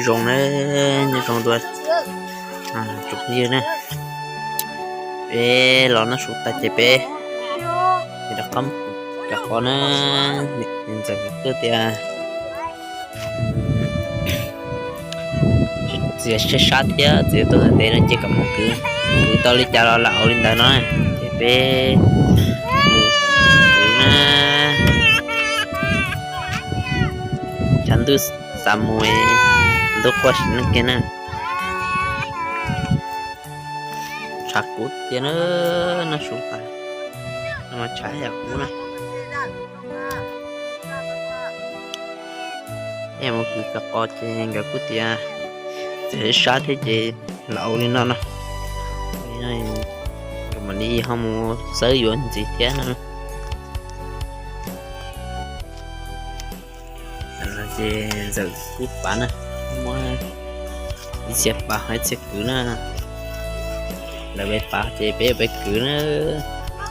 Zoo na, nyob zoo dua tsoom phooj ywg na, peb los noj su tas ces peb rov qab mus kav qos na. Ntxawm kuj tias txiav sab sab thiab txiav tuaj ntev ntev no ces kom mus kwv, kwv tau li cas los lam ua li ntawd no na. Ces peb mus kwv na. Tshav ntuj xav mus, ntuj quaj sim neej kiag na. Tshav kub tiag na, noj su tas no mas tshav yam kub na. Mus kwv kav qos ces nkawd kuj tias txiav sab thiab ces lam ua li no no. Nkawd mam li ho mus xawb yuav ntxiv thiab no. Ces ntxawm kuj pav na, muab ib txhia pav ho ib txhia kwv na. Lawv peb pav ces peb peb kwv na,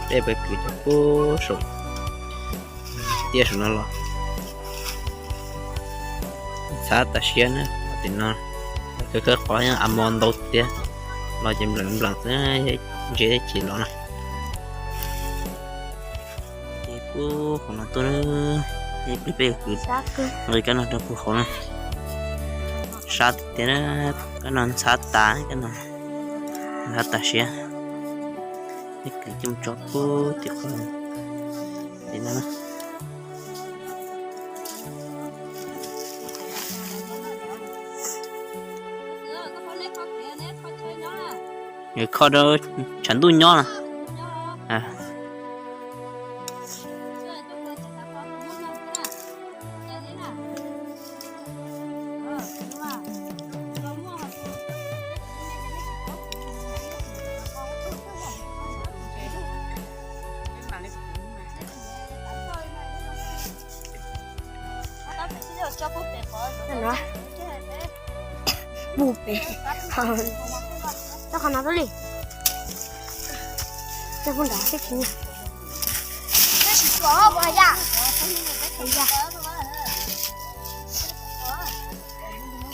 peb peb kwv cov pub saum tiaj saum no los. Ntxhab tas siab na, tim no khawb khawb qos a mo ntau tiag, los ces npleem npleem xwb, ntsia ib chim los na. Ces pub hauv no tuaj na, peb kwv nqi kab no rau pub hauv na. Sab tiag tiag na, kab no ntxhab tas, kab no ntxhab tas siab. Peb kwv coj mus tso pub tim qhov tim no. Nkawd kho rau tshav ntuj nyob no. Pub pem, tau qhov no tuaj li, coj pub nrad xwb tsis.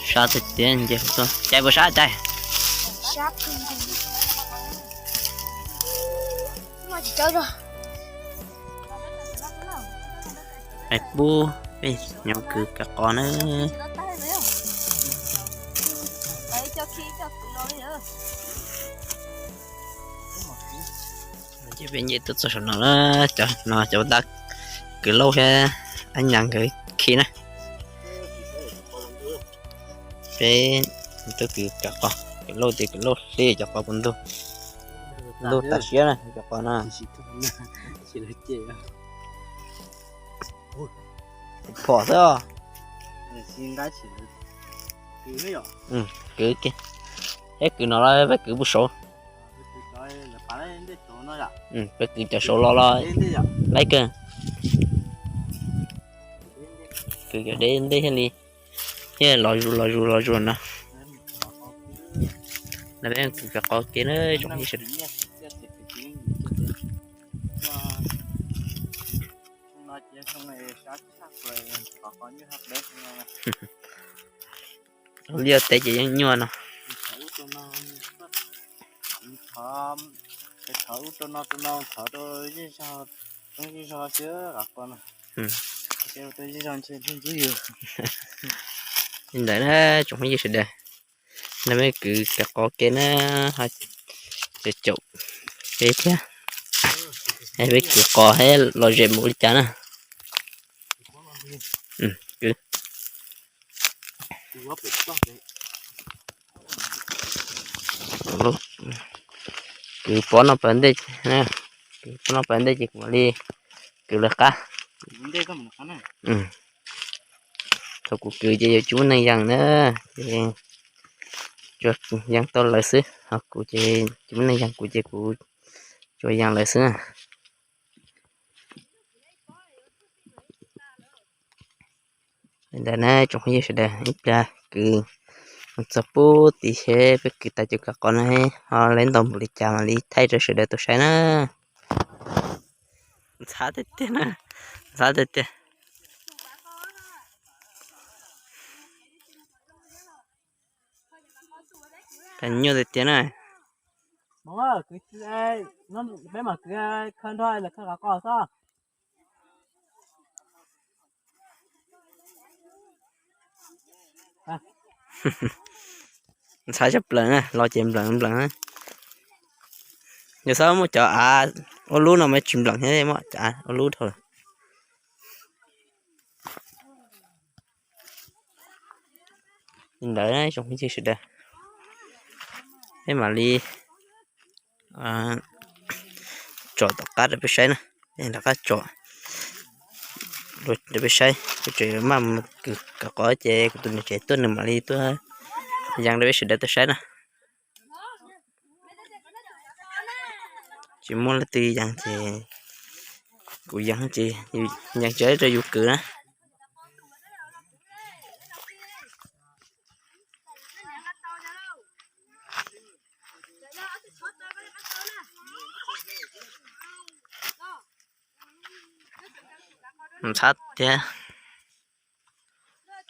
Sab tiag tiag, cais puas sab cais? Peb pub, peb nyob kwv kav qos na. Ces peb nce tuaj txog saum no na, cov no cov dab kwv lauj thiab dab nyas nkawd khi na. Peb tuaj kwv cov qos, kwv lauj ces kwv lauj hli cov qos puas ntug. Ntug tas siab na cov qos no. Phom xwb os. Kwv, thiab kwv no los peb kwv puag saud. Peb kwv cov saud los los laib kawg. Kwv cov deb ntej thiaj li, thiaj los zus los zus los zus no. Peb kwv kav qos kev na tsoom phooj ywg sawv daws. Liaj teb ces yeej nyuaj no. Li ntawd na tsoom phooj ywg sawv daws, no peb kwv kav qos kev na, ho caum peb thiab, peb kwv qos thiab lom zem mus li cas na. Kwv, kwv pob no pas ntej, kwv pob no pas ntej ces kuv mam li kwv lawv qab. Thaum kuv kwv ces yuav tsis muaj neeg yees na, ces tsuas yees tau lawv xwb, ho kuv ces tsis muaj neeg yees kuv ces kuv tsuas yees lawv xwb na. Li ntawd na tsoom phooj ywg sawv daws, ib pliag kwv mus txog pub tid seb peb kwv tas cov kav qos no ho leb ntau npaum li cas mam li thaij rau sawv daws tau saib na. Ntxhab tiag tiag na, ntxhab tiag tiag. Khav nyuaj tiag tiag na. Peb mam kwv khaw nrog lawv khaw qav qos xwb. Ntxhab tshaj plaws na, los ces nplees nplees na. Yog xav muab cov av ua lub no mas tsis nplees thiab, muab cov av ua lub dhau lawm. Li ntawd tsoom phooj ywg sawv daws, peb mam li tsom tom qab rau peb saib na. Peb rov qab tsom rau peb saib, peb tseem maj mus kwv kav qos ces kuv tus niam tsev tuaj nws mam li tuaj yees rau peb sawv daws tuaj saib na. Tsis muaj leej twg yees ces kuv yees ces yees tsis rau yus kwv na. Ntxhab tiag,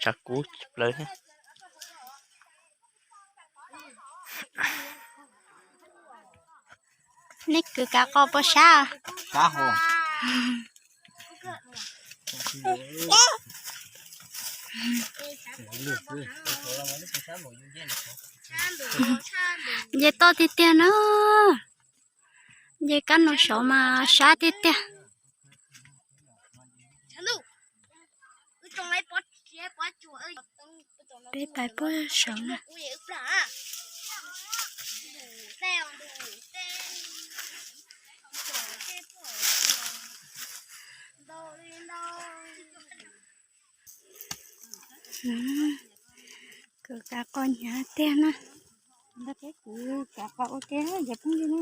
tshav kub tshaj plaws. Nej kwv kav qos puas sab? Nce toj tiag tiag na. Nce kab no saud mas sab tiag tiag. Peb pais puag saud na. Kwv kav qos hnyav tiag na. Kwv kav qos ua ke cov phooj ywg na.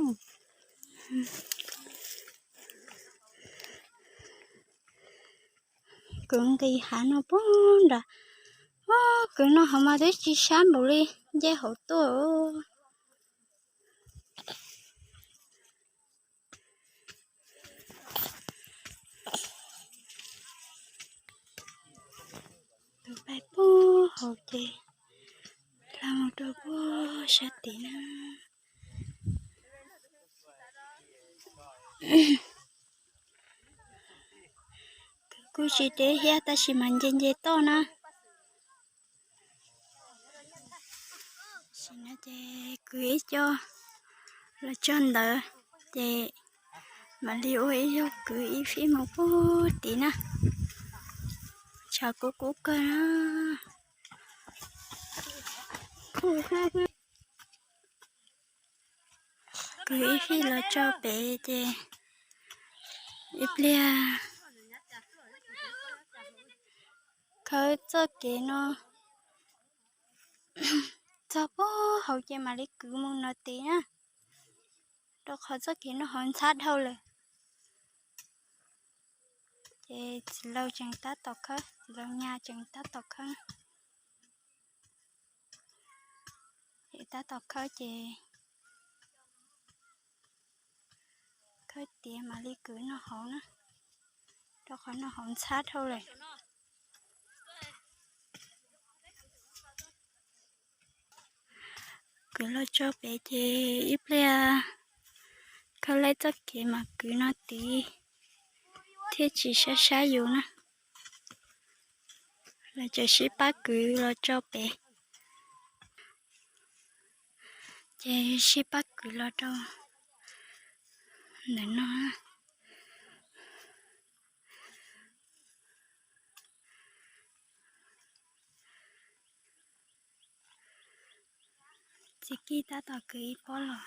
Kwv nqis hav no puag nram, kwv no hauv mas twb tsis sab npaum li nce hauv tuaj. Tus pais puag hauv ces hla mus rau puag sab tid na. Kwv kuj tsis deb thiab tab sis mas nce nce toj na. Tam sim no ces kwv ib co los tso ntawd ces mam li ua ib zaug kwv ib fij mus puag tid na. Tshav kub kub kawg na. Kwv ib fij los tso pem ces ib pliag khawb txoj kev no txog puag hauv ces mam li kwv mus no tid na, rau qhov txoj kev no hauv ntxhab dhau lawm. Ces txiv laus tseem tab tom khawb, txiv laus nyas tseem tab tom khawb. Ces tab tom khawb ces khawb tiav mam li kwv noj hauv na, rau qhov noj hauv ntxhab dhau lawm. Kwv los tso pem ces ib pliag khawb laib txoj kev mas kwv no tid thiaj tsis sab sab yus na. Lawv tseem sib pab kwv los tso pem, ces sib pab kwv los rau ntawm no. Txiv Kij tab tom kwv ib pob los.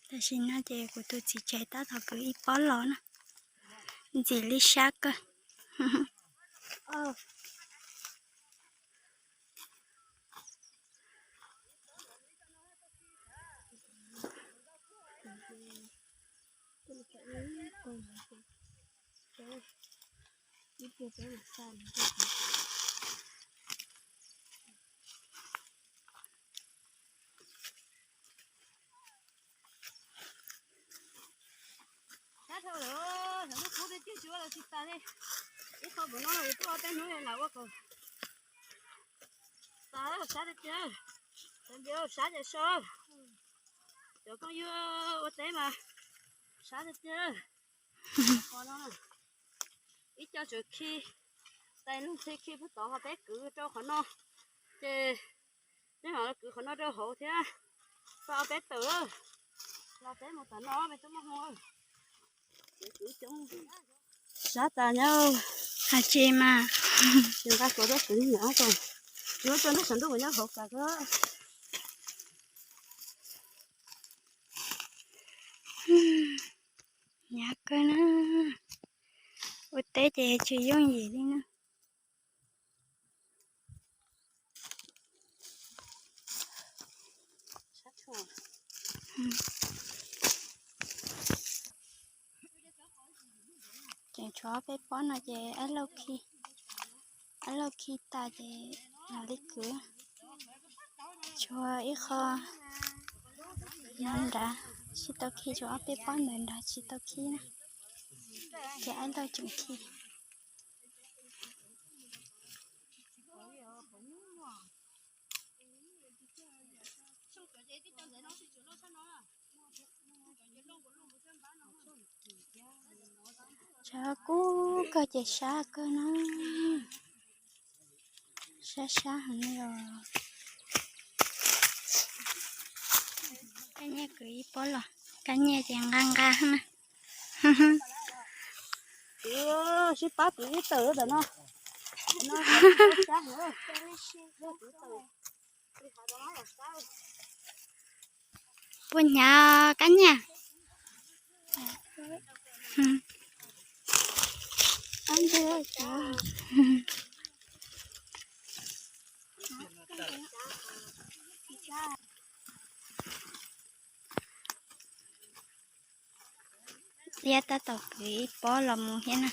Tam sim no ces kuv tus txiv tsev tab tom kwv ib pob los na, ntxim li sab kawg. Sab dhau lawm, lub kub dej tiag tsis ua los tsis tas li. Ib qho npaum no yus tuaj ob peb hnub lam ua kom tas sab tiag tiag. Cov ntses sab ces so. Cov phooj ywg ua teb mas sab tiag tiag. Qhov no ib co tseem khi, tais lug txhia khi puag tod ho peb kwv rau qhov no, ces peb ho kwv qhov no rau hauv thiab. Xa ob peb tawm los peb mus tom no peb tub muaj hmoo. Sab tas nyob. Hais tsis mas. Tsis nqa kuv tuaj kwv nyom, kuv tuaj nrog saum ntuj kuv nyob hauv kas ko. Hnyav kawg na. Ua teb ces tsis yooj yim li na. Tseem tshuav ob peb pob no ces ab lauj khi, ab lauj khi tas ces mam li kwv. Tshuav ib qho nrad tsis tau khi, tshuav ob peb pob ntawd nrad tsis tau khi na. Ces ab lauj tseem khi. Tshav kub kawg ces sab kawg na. Sab sab heev li os. Kab nyiaj kwv ib pob los, kab nyiaj ces nqa nqa na. Kwv sib pab kwv ib tawm tam no. Puas hnyav kab nyiaj? Liab tab tom kwv ib pob los mus thiab na.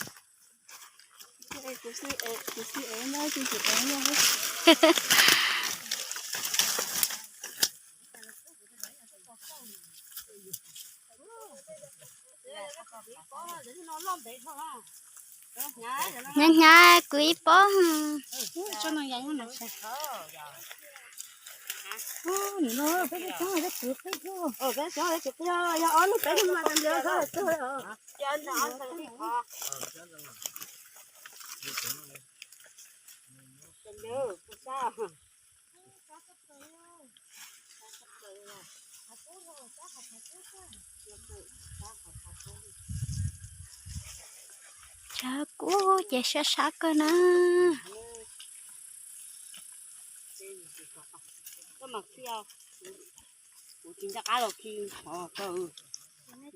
Hnyav hnyav kwv ib pob. Tshav kub ces sab sab kawg na.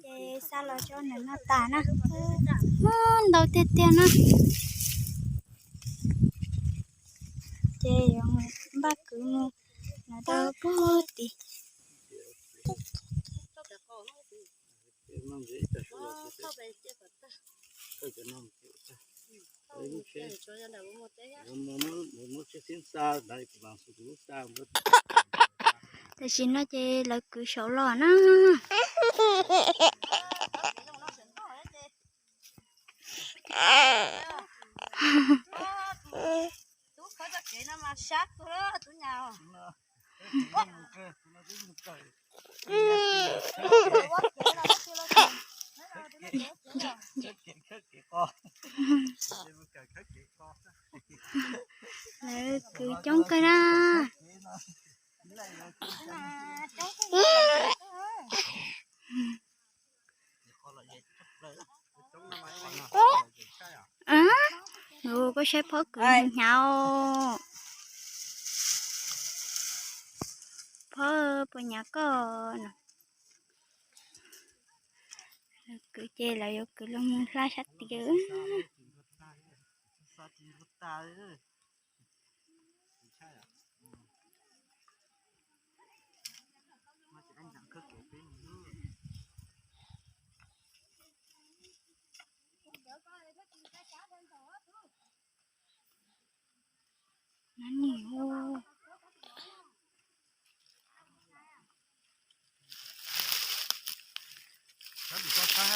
Ces xa los tso nram no tas na. Ntau tiag tiag na. Ces yuav npaj kwv mus nram rau puag tid. Tam sim no ces lawv kwv saud los na. Lawv kwv coob kawg na. Koj saib phob kwv hnyav. Phob puas hnyav koj no. Kwv ces lawv yuav kwv los mus hla sab tid.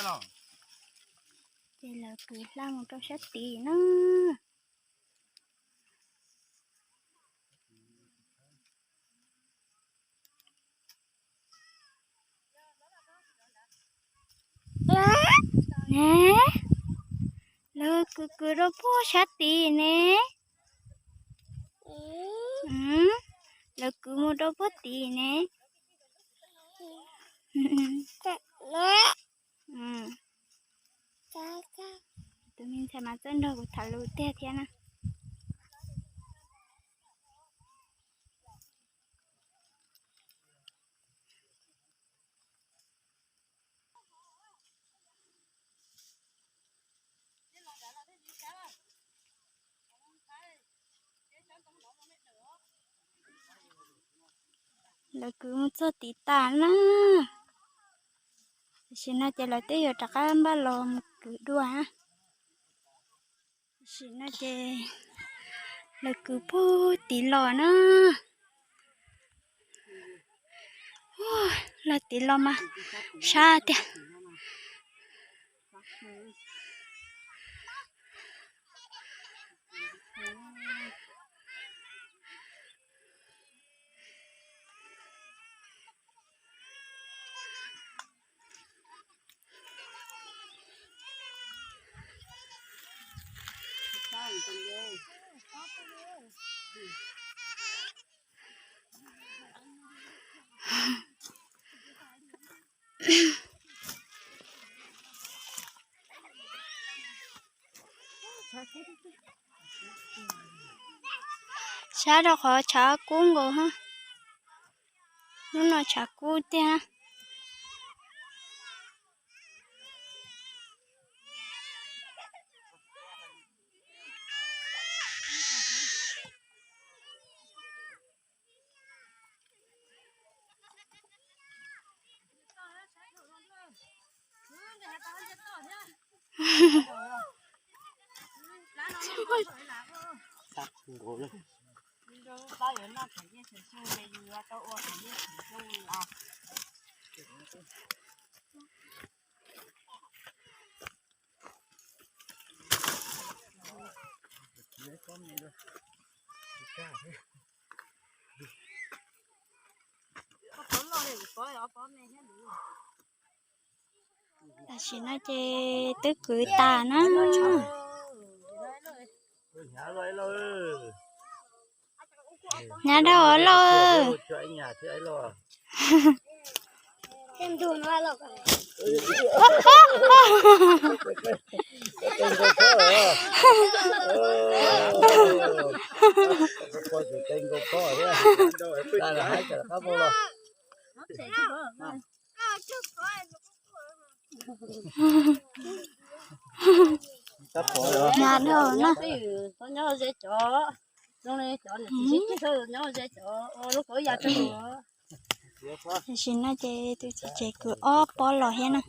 Ces lawv kwv hla mus rau sab tid na. Ne, lawv kwv kwv rau puag sab tid ne. Lawv kwv mus rau puag tid ne. Tus me ntxhais mas txawj nrog kuv tham lus tiag thiab na. Lawv kwv mus txog tid tas na. Tam sim no ces lawv twb yuav rov qab npaj los mus kwv dua. Tam sim no ces lawv kwv puag tid los na. Lawv tid los mas sab tiag. Sab rau qhov tshav kub nkaus. Hnub no tshav kub tiag. Tam sim no ces twb kwv tas na. Hnyav dhau lauj. Hnyav dhau na. Tam sim no ces tus txiv tsev kwv ob pob los thiab na.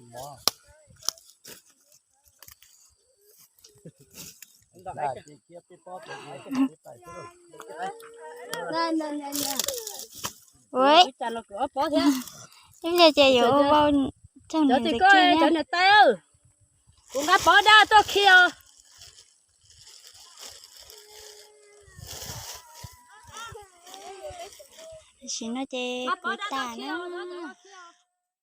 Ua, ib pliag ces yuav ua vau tsaug nws ntawd kiag na. Kuv nqa pob daj tuaj khi os. Tam sim no ces kwv tas na.